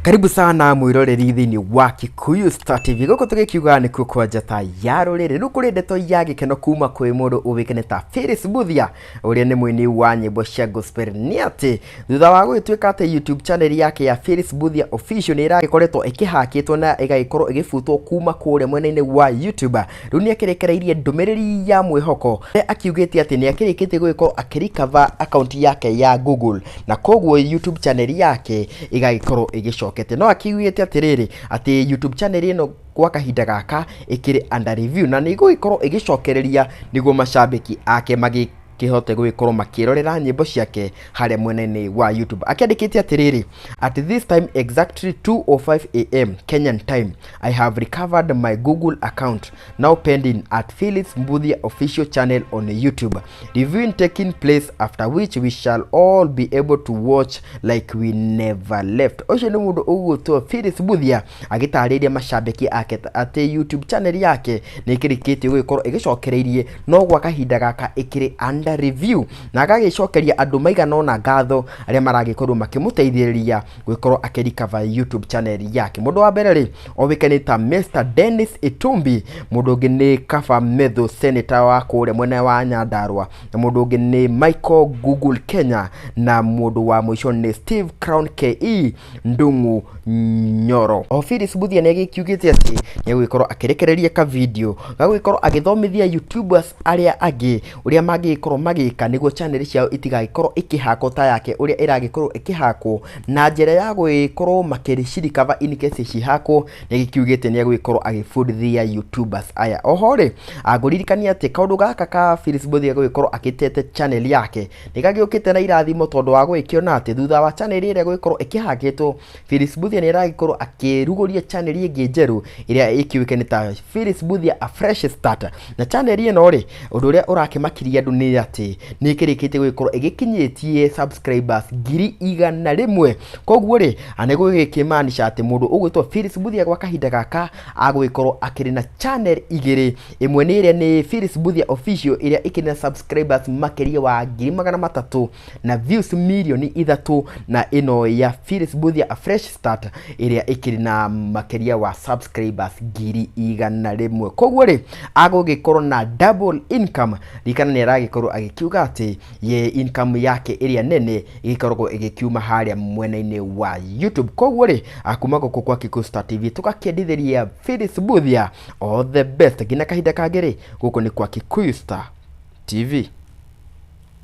Karibu sana mwiroreri thĩinĩ wa Kikuyu Star TV. Gũkũ tũgĩkiuga nĩkuo kwa njata ya rũrĩrĩ. Rĩu kũrĩ ndeto ya gĩkeno kuma kwĩ mũndũ ũĩkaine ta Phyllis Mbuthia ũrĩa nĩ mũini wa nyĩmbo cia gospel, nĩ atĩ thutha wa gũgĩtuĩka atĩ YouTube channel yake ya Phyllis Mbuthia Official nĩ ĩragĩkoretwo ĩkĩhakĩtwo na ĩgagĩkorwo ĩgĩbutwo kuma kũrĩa mwena-inĩ wa YouTube, rĩu nĩ akĩrekereirie ndũmĩrĩri ya mwĩhoko ĩrĩa akiugĩte atĩ nĩ akĩrĩkĩtie gũgĩkorwo akĩrecover account yake ya Google na koguo YouTube channel yake ĩgagĩkorwo ĩgĩcokete. No akiugĩte atĩrĩrĩ, atĩ YouTube channel ĩno gwa kahinda gaka ĩkĩrĩ under review na nĩ ĩgũgĩkorwo ĩgĩcokereria nĩguo macambĩki ake magĩkĩhote gũgĩkorwo makĩrorera nyĩmbo ciake harĩa mwena-inĩ wa YouTube. Akĩandĩkĩte atĩrĩrĩ, "At this time exactly 2:05 a.m. Kenyan time, I have recovered my Google account, now pending at Phyllis Mbuthia Official channel on YouTube. Reviewing taking place, after which we shall all be able to watch like we never left." Ũcio nĩ mũndũ ũgwĩtwo Phyllis Mbuthia agĩtarĩria macambĩki ake atĩ YouTube channel yake nĩ ĩkĩrĩkĩtie gũgĩkorwo ĩgĩcokereirie, no gwa kahinda gaka ĩkĩrĩ under review, na agagĩcokeria andũ maigana ũna ngatho arĩa maragĩkorwo makĩmũteithĩrĩria gũgĩkorwo akĩrecover YouTube channel yake. Mũndũ wa mbere rĩ oĩkaine ta Mr Dennis Itumbi, mũndũ ũngĩ nĩ Kaba Methu, senator wa kũrĩa mwena wa Nyandarua, na mũndũ ũngĩ nĩ Michael Google Kenya, na mũndũ wa mũico nĩ Steve Crown KE Ndung'u Nyoro. O Phyllis Mbuthia nĩ agĩkiugĩte atĩ nĩ egũgĩkorwo akĩrekereria ka video gagũgĩkorwo agĩthomithia YouTubers arĩa angĩ ũrĩa mangĩgĩkorwo magĩka nĩguo channel ciao itigagĩkorwo ikĩhakwo ta yake ũrĩa ĩragĩkorwo ĩkĩhakwo, na njĩra ya gũgĩkorwo makĩcirecover in case cihakwo. Nĩ agĩkiugĩte nĩ egũgĩkorwo agĩbundithia YouTubers aya. Oho rĩ, ngũririkania atĩ kaũndũ gaka ka Phyllis Mbuthia gũgĩkorwo akĩtete channel yake nĩ gagĩũkĩte na irathimo, tondũ wa gũgĩkĩona atĩ thutha wa channel ĩrĩa gũgĩkorwo ĩkĩhakĩtwo, Phyllis Mbuthia nĩ aragĩkorwo akĩrugũria channel ĩngĩ njerũ ĩrĩa ĩkĩũĩkaine ta Phyllis Mbuthia A Fresh Start. Na channel ĩno rĩ, ũndũ ũrĩa ũrakĩmakiria andũ nĩ atĩ nĩ ĩkĩrĩkĩtie gũgĩkorwo ĩgĩkinyĩtie subscribers 100,000. Koguo rĩ, nĩ gũgĩkĩmaanisha atĩ mũndũ ũgwĩtwo Phyllis Mbuthia gwa kahinda gaka agũgĩkorwo akĩrĩ na channel igĩrĩ. Ĩmwe nĩ ĩrĩa nĩ Phyllis Mbuthia Official, ĩrĩa ĩkĩrĩ na subscribers makĩria wa 300,000 na views 3,000,000, na ĩno ya Phyllis Mbuthia A Fresh Start, ĩrĩa ĩkĩrĩ na makĩria wa subscribers 100,000. Koguo rĩ, agũgĩkorwo na double income. Ririkana nĩ aragĩkorwo agĩkiuga atĩ ye income yake ĩrĩa nene ĩgĩkoragwo ĩgĩkiuma harĩa mwena-inĩ wa YouTube. Koguo rĩ, kuma gũkũ kwa Kikuyu Star TV tũgakĩendithĩria Phyllis Mbuthia all the best nginya kahinda kangĩ rĩ. Gũkũ nĩ kwa Kikuyu Star TV.